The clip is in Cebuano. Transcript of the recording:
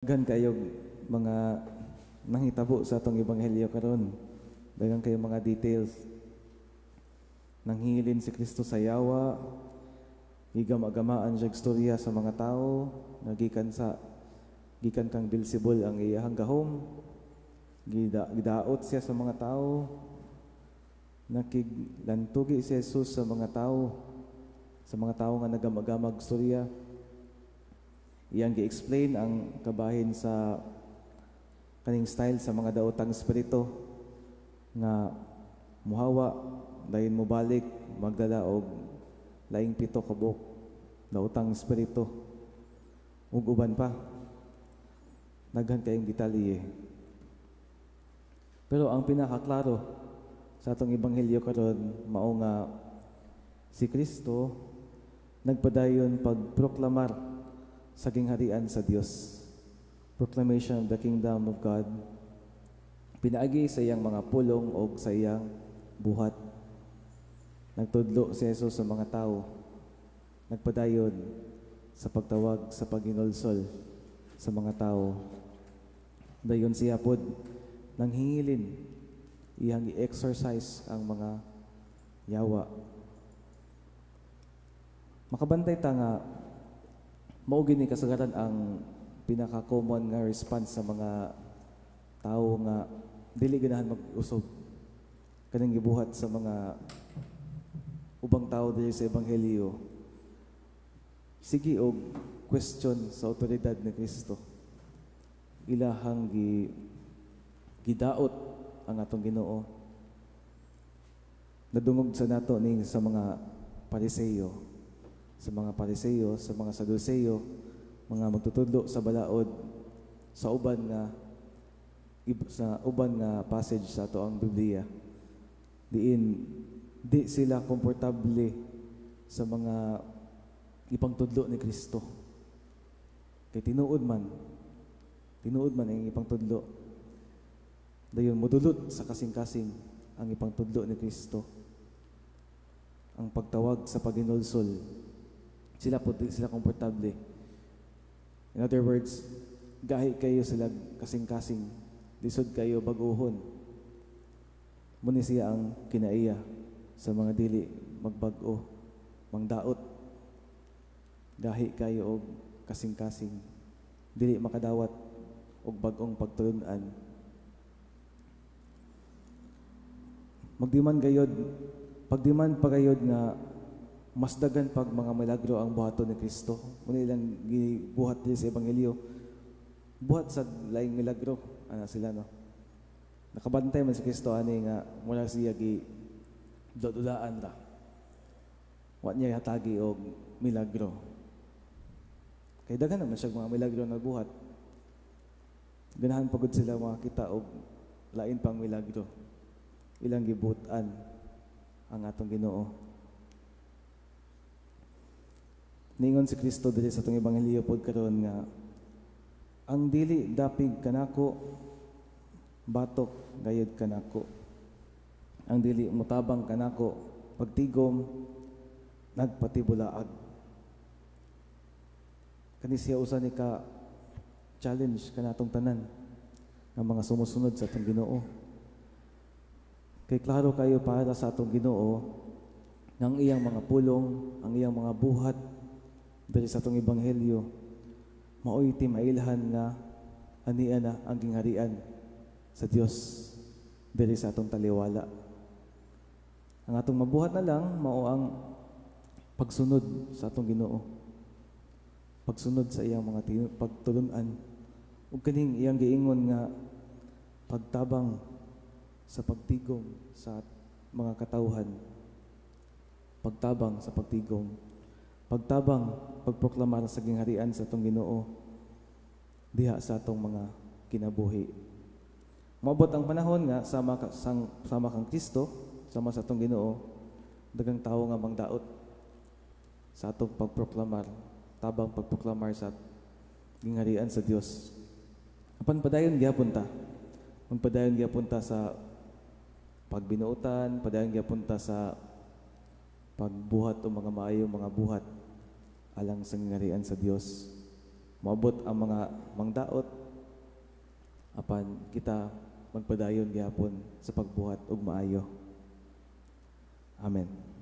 Daghan kayo mga nangitabo sa atong ebanghelyo karon. Daghan kayo mga details. Nanghilin si Kristo sa yawa, gigama-gamaan siya istorya sa mga tao, nagikan sa gikan kang Beelzebul ang iyahang gahom, gidaot siya sa mga tao, nakiglantugi si Jesus sa mga tao nga nagamagamag istorya. Iyang gi-explain ang kabahin sa kaning style sa mga daotang espiritu nga muhawa, dayon mobalik, magdala og laing pito ka buok daotang espiritu ug uban pa. Daghan kayong detalye. Pero ang pinakaklaro sa atong ebanghelyo karon mao nga si Kristo nagpadayon pagproklamar sa gingharian sa Dios. Proclamation of the kingdom of God pinaagi sa iyang mga pulong o sa iyang buhat. Nagtudlo si Jesus sa mga tao. Nagpadayon sa pagtawag sa paghinulsol sa mga tao. Dayon siya pod nanghingilin, iyang i-exorcise ang mga yawa. Makabantay ta nga mao gini kasagaran ang pinaka-common nga response sa mga tao nga dili ganahan mag-usob, kaning gibuhat sa mga ubang tao diri sa ebanghelyo. Sige og question sa otoridad ni Kristo. Ilahang gidaot ang atong Ginoo. Nadungog sa nato ni sa mga Pariseo, sa mga Saduceo, mga magtutudlo sa balaod sa uban nga passage sa ato ang Biblia. Diin di sila komportable sa mga ipangtudlo ni Kristo. Kay tinuod man ang ipangtudlo. Dayon mudulot sa kasing-kasing ang ipangtudlo ni Kristo. Ang pagtawag sa paghinulsol, sila po di sila komportable. In other words, gahi kayo sila kasing-kasing, lisod kayo baguhon. Muni siya ang kinaiya sa mga dili magbag-o, mangdaot. Gahi kayo og kasing-kasing, dili makadawat og bag-ong pagtulun-an. Magdiman gayod, pagdiman pa gayod nga mas dagan pag mga milagro ang buhaton ni Kristo. Muna ilang gibuhat diri sa ebanghelyo. Buhat sa laing milagro ana sila, no. Nakabantay man si Kristo ani nga mula siya gi dulaan ra. Wa niya hatagi og milagro. Kay daghan naman siya mga milagro na buhat. Ganahan pagod sila makakita og lain pang milagro. Ilang gibuhat-an ang atong Ginoo. Ningon si Kristo diri sa atong ebanghelyo pod karon nga ang dili dapig kanako, batok gayud kanako. Ang dili motabang kanako pagtigom, nagpatibulaag. Kani siya usa ni ka challenge kanatong tanan nga mga sumusunod sa atong Ginoo. Kay klaro kayo para sa atong Ginoo nga ang iyang mga pulong, ang iyang mga buhat diri sa atong ebanghelyo maoy timailhan nga ania na ang gingharian sa Dios diri sa atong taliwala. Ang atong mabuhat na lang mao ang pagsunod sa atong Ginoo. Pagsunod sa iyang mga pagtulun-an ug kaning iyang giingon nga pagtabang sa pagtigom sa mga katawhan. Pagtabang sa pagtigom. Pagtabang pagproklamar sa gingharian sa atong Ginoo diha sa atong mga kinabuhi. Moabot ang panahon nga sama kang Kristo, sama sa atong Ginoo, daghang tawo nga mangdaot sa atong pagproklamar, tabang pagproklamar sa gingharian sa Dios. Apan padayon gyapon ta. Magpadayon gyapon ta sa pagbinuotan, padayon gyapon ta sa pagbuhat o mga maayong mga buhat alang sa gingharian sa Dios. Moabot ang mga mangdaot, apan kita magpadayon gihapon sa pagbuhat og maayo. Amen.